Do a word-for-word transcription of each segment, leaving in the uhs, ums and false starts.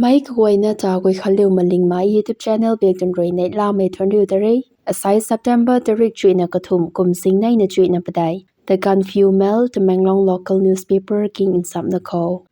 Mei kaguayna ta Guikhanliu Malingmei YouTube channel bek tun rui neihlamei thuanriu ta re. Asai September tarik chuihna kathumh kum zingneina chuihna padeih. The Gaanphiu Mail, Tamenglong local newspaper king nsapna khou.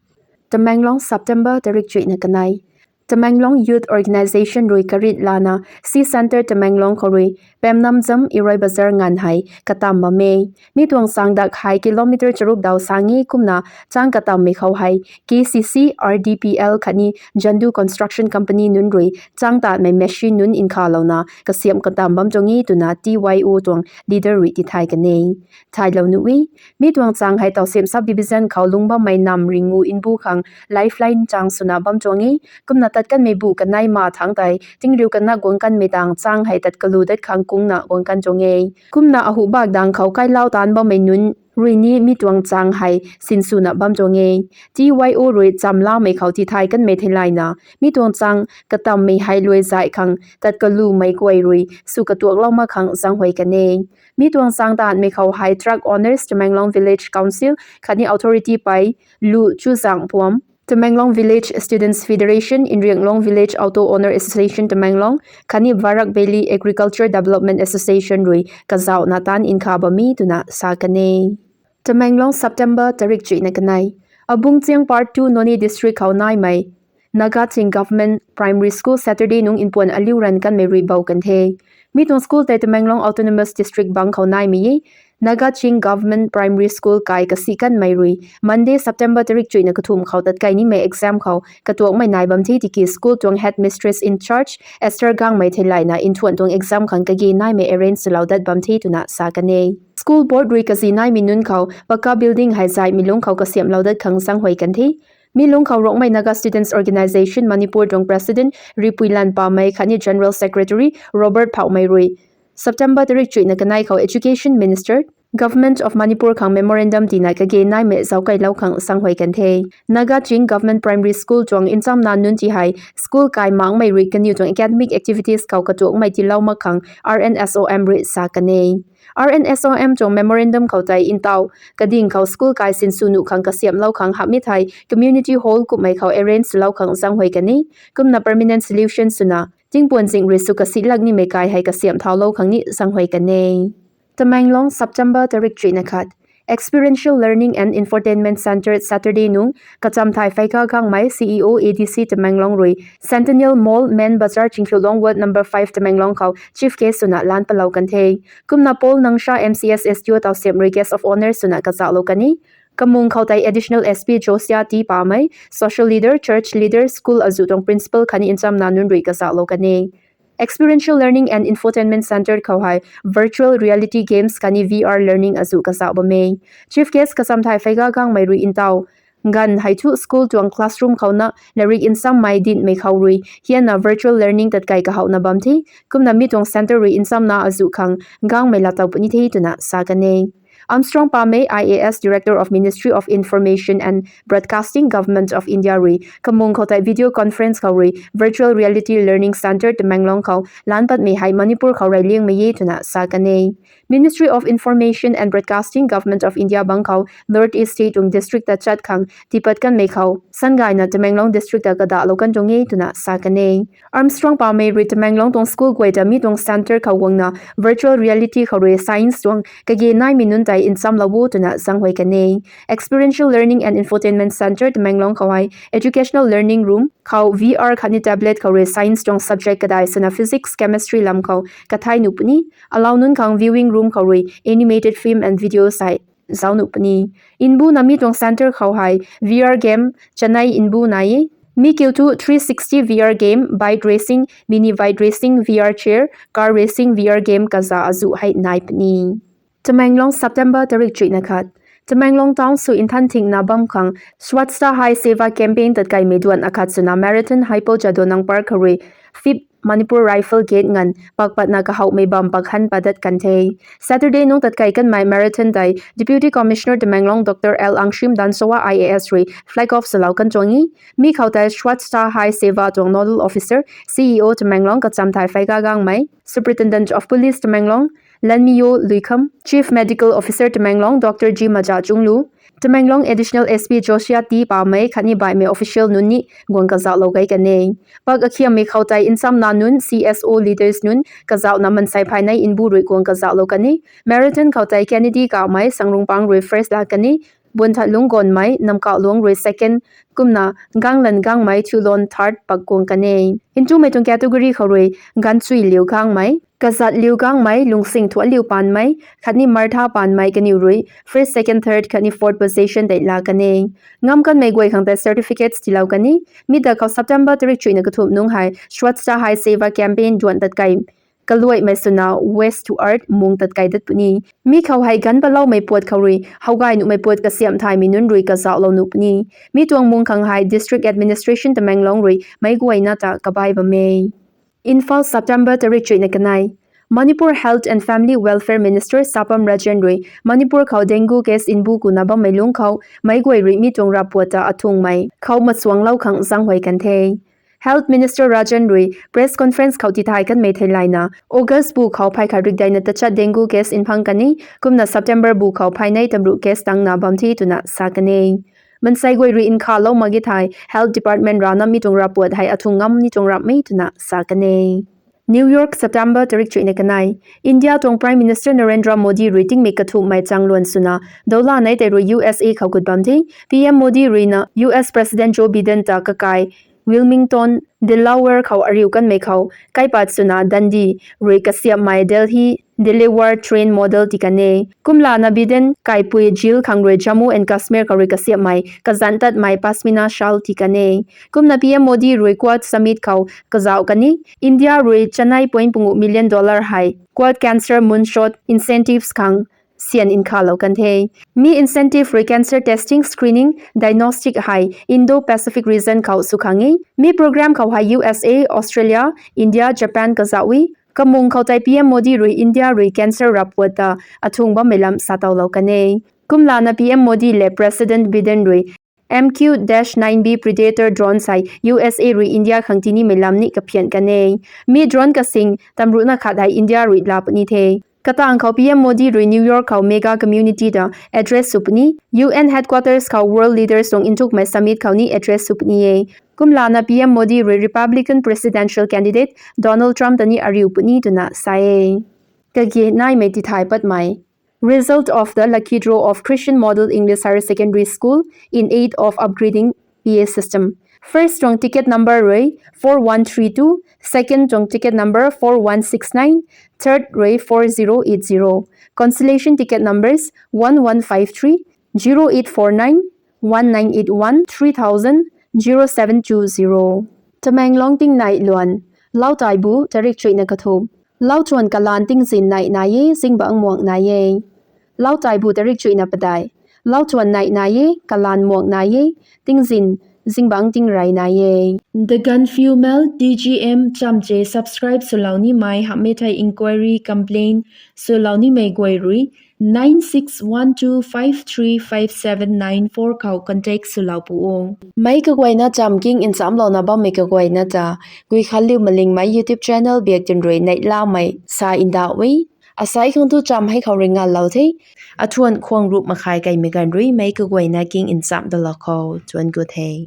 Tamenglong, September tarik chuihna kanei. Tamenglong Youth Organisation rui karit lana C Centre Tamenglong khou rui Pemnamjam Iroi Bazar nganv hei katam bam e. Mi tuang chang dak hei kilometer charuk daw sang e kumna chang katammei khou hei K C C, R D P L khatni Jandu Construction Company nunc rui chang tatmei machine nunc nkhavlouna kasiamh katam bam tuang e twna T Y O tuang leader rui tithay kan e. Thaylou nuh e, mi tuang chang hei Tawsim Sub Division khou lungc bammei nam ringngu nbu khang lifeline chang swna bam tuang e. Kumna tat kanmei bu kanei ma thangc tei tingriu kana guang kanmei tang chang hei tat kalu dat khang kungna guang kan tuang e. Kumna ahu bak dang khou kailau taanc bammei nunc rui ni mi tuang chang hei sinswna bam tuang e. T Y O rui chamlamei khou tithay kanmei theilayna mi tuang chang katammei hei luai zai khang tat kalumei guay rui sw katuaklou mak khang zaenghuay kan e. Mi tuang chang tatmei khou hei truck owners, Tamenglong Village Council khatni authority pei lu chu zang puam, Tamenglong Village Students Federation, Inrianglong Village Auto Owner Association Tamenglong khatni Barak Valley Agriculture Development Association rui kazauhna taanc nkhav bam e twna sa kan e. Tamenglong, September tarik chuihna kanei. Abungchiang Part two Noney District khou naimei Naga Ching Government Primary School Saturday nung npuan aliu ranv kanmei rui bou kan the. Mi tuang school tei Tamenglong Autonomous District bang khou naimei e. Naga Ching Government Primary School kai kasi kanmei rui Monday, September tarik chuihna kathumh khou tatkai nimei exam khou katuakmei nai bam the tiki school tuang headmistress in charge Esther Gangmei theilayna nthuan tuang exam khang kage naimei arrange swlou dat bam the twna sa kan e. School board rui kazi naimei nunc khou pakka building hei zaihmei lungc khou kasiamhlou dat khang zaenghuay kan the. Mi lungc khou Rongmei Naga Students Organisation Manipur tuang President Ripuilan Pamei khatni General Secretary Robert Phaumei rui September tarik chuihna kanei khou Education Minister, Government of Manipur khang memorandum tina kage naimei zauckailou khang zaenghuay kan the. Naga Ching Government Primary School tuang nchamna nunc ti hei school kai makmei rui kaniw tuang academic activities khou katuakmei tiilou mak khang R N S O M rui sa kan e. R N S O M tuang memorandum khou tei ntaw kading khou school kai sinsw nuh khang kasiamhlou khang hamhmei thei community hall kummei khou arrange swlou khang zaenghuay kan e. Kumna permanent solution swna tingpuan zing rui sw kasi lak nimei kai hei kasiamh thaulou khang ni zaenghuay kan e. Tamenglong, September tarik chuihna khat. Experiential Learning and Infotainment Centre Saturday nung Kachamthai Phaika Gangmei, C E O A D C Tamenglong rui Centennial Mall, Main Bazar, Chingkhiulong Ward number five Tamenglong khou chief guest swna lan palou kan the. Kumna Paul Nangsha, M C S S D O Tawsim rui guest of honour swna kazauhlou kan e. Kamung khou tei Additional S P Josia T Pamei, social leader, church leader, school azuh tuang principal khatni nchamna nunc rui kazauhlou kan e. Experiential Learning and Infotainment Centre khou hei virtual reality games khatni V R learning azuh kazauh bam e. Chief guest Kachamthai Phaika Gangmei rui ntaw ganv hei thu school tuang classroom khouna larik nchammei dinhmei khou rui hianna virtual learning tatkai kahouhna bam the. Kumna mi tuang centre rui nchamna azuh khang gangmei laatow puni the twna sa kan e. Armstrong Pamei, I A S, Director of Ministry of Information and Broadcasting, Government of India rui kamung khou tei video conference khou rui Virtual Reality Learning Centre Tamenglong khou lan patmei hei Manipur khou reyliangmei e twna sa kan e. Ministry of Information and Broadcasting, Government of India bang khou North East State tuang district ta chat khang tiipat kanmei khou sangayna Tamenglong district ta kadahlou kan tuang e twna sa kan e. Armstrong Pamei rui Tamenglong tuang school guay ta mi tuang centre khou guangna virtual reality khou rui science tuang kage naimei nunc tei nchamlou o twna zaenghuay kan e. Experiential Learning and Infotainment Centre Tamenglong khou hei educational learning room khou V R khatni tablet khou rui science tuang subject kadai swna physics, chemistry lam khou kathai nuh puni. Alou nunc khang viewing room khou rui animated film and video sei zauc nuh puni. Nbuna mi tuang centre khou hei V R game chanei nbu nai e. Mi kiu thu three sixty V R game, bike racing, mini bike racing, V R chair, car racing, V R game kaza azuh hei nai puni. Tamenglong, September tarik chuihna khat. Tamenglong town sw nthan thingna bam khang Swachhata Hi Seva campaign tatkaimei duan akhat swna marathon Haipo Jadonang Park khou rui fifth Manipur Rifle Gate nganv pakpatna kahouhmei bam pakhan pat dat kan the. Saturday nung tatkai kanmei marathon tei Deputy Commissioner Tamenglong Doctor L Angshim Dangshawa I A S rui flag off swlou kan tuang e. Mi khou tei Swachhata Hi Seva tuang Nodal Officer, C E O Tamenglong Kachamthai Phaika Gangmei, Superintendent of Police Tamenglong Lanmiyo Luikham, Chief Medical Officer Tamenglong Doctor G Majachunglu, Tamenglong Additional S P Joshua T Pamei khatni baihmei official nunc ni guang kazauhlou gei kan e. Pak akhiammei khou tei nchamna nunc, C S O leaders nunc kazauhna mansei phaynei nbu rui guang kazauhlou kan e. Marathon khou tei Kennedy Kamei Sangrungpang rui first la kan e. Bunthatlung Gonmei Namkauhluang rui second, kumna Ganglan Gangmei Thulon third pak guang kan e. Ntumei tuang category khou rui Ganchui Liu Gangmei, Kazat Liu Gangmei, Lungsing Thuanliu Panmei khatni Martha Panmei kaniw rui first, second, third khatni fourth position tei la kan e. Ngam kanmei guay khang tei certificates tiilou kan e. Mi da khou September tarik chuihna kathumh nungc hei Swachhata Hi Seva campaign duan tat kai kaluaimei swna Waste to Earth mung tat kai dat puni. Mi khou hei ganv paloumei puat khou rui howgay nuhmei puat kasiamh thaymei nunc rui kazauhlou nuh puni. Mi tuang mung khang hei District Administration Tamenglong rui meic guayna ta kabai bam e. Imphal, September tarik chuihna kanei. Manipur Health and Family Welfare Minister Sapam Ranjan rui Manipur khou dengue case nbu kuna bammei lungc khou meic guay rui mi tuang ravpuat ta athungmei khou machuanglou khang zaenghuay kan the. Health Minister Ranjan rui press conference khou tithay kanmei theilayna, August bu khou phay khat rikdeina tachat dengue case nphang kan e, kumna September bu khou phaynei tamruh case tangna bam the twna sa kan e. Mansei guay rui nkhalou mak ge thei Health Department rana mi tuang ravpuat hei athung ngam ni tuang ramhmei twna sa kan e. New York, September tarik chuihna kanei. India tuang Prime Minister Narendra Modi rui tingmik kathumhmei changluan swna doulanei tei rui U S A khou gut bam the. P M Modi ruina U S President Joe Biden ta kakai Wilmington, Delaware khou ariu kanmei khou kaipat swna Dundee rui kasiamhmei Delhi Delaware train model tii kan e. Kumlana Biden kaipui Jill khang rui Jammu and Kashmir khou rui kasiamhmei kazanc tatmei Pashmina shawl tii kan e. Kumna P M Modi rui Quad Summit khou kazauh kan e. India rui chanei point pungu million dollar hei Quad Cancer Moonshot Incentives khang syan nkhalou kan the. Mi incentive rui cancer testing, screening, diagnostic hei Indo-Pacific region khou sw khang e. Mi program khou hei U S A, Australia, India, Japan kazauh e. Kamung khou tei P M Modi rui India rui cancer ravpuat ta athung bammei lam satowlou kan e. Kumlana P M Modi le President Biden rui M Q dash nine B Predator drone hei U S A rui India khang tinimei lam ni kaphian kan e. Mi drone kasing tamruhna khat hei India rui la puni the. Katang khou P M Modi rui New York khou mega community ta address sw puni. U N headquarters khou world leaders tuang nthukmei summit khou ni address sw puni e. Kumlana P M Modi rui Republican presidential candidate Donald Trump ta ni ariu puni twna sa e. Kage naimei tithay patmei. Result of the lucky draw of Christian Model English Higher Secondary School in aid of upgrading P A system. First tuang ticket number rui four one three two, second tuang ticket number four one six nine, third rui four zero eight zero. Consolation ticket numbers one one five three, zero eight four nine, one nine eight one, three thousand, zero seven two zero. Tamenglong tingnai luan. Lau taibu tarik chuihna kathumh. Lau chuan kalan tingzin nai nai e, zingbangc muang nai e. Lau taibu tarik chuihna padai. Lau chuan nai nai e, kalan muang nai e, tingzin zingbangc tingrey nai e. The Gaanphiu Mail, T G M, chamche subscribe swlou nimei hamhmei thei inquiry, complaint swlou nimei guay rui nine six one two five three five seven nine four khou contact swlou pu o. Meic kaguayna cham king nchamlouna bammei kaguayna ta Guikhanliu Malingmei YouTube channel biak tin rui neihlamei sa ndauh e. Asai khang thu cham hei khou ringallou the. Athuan khwang rup makhai kaimei ganv rui meic kaguayna king ncham dalou khou chuan gut the.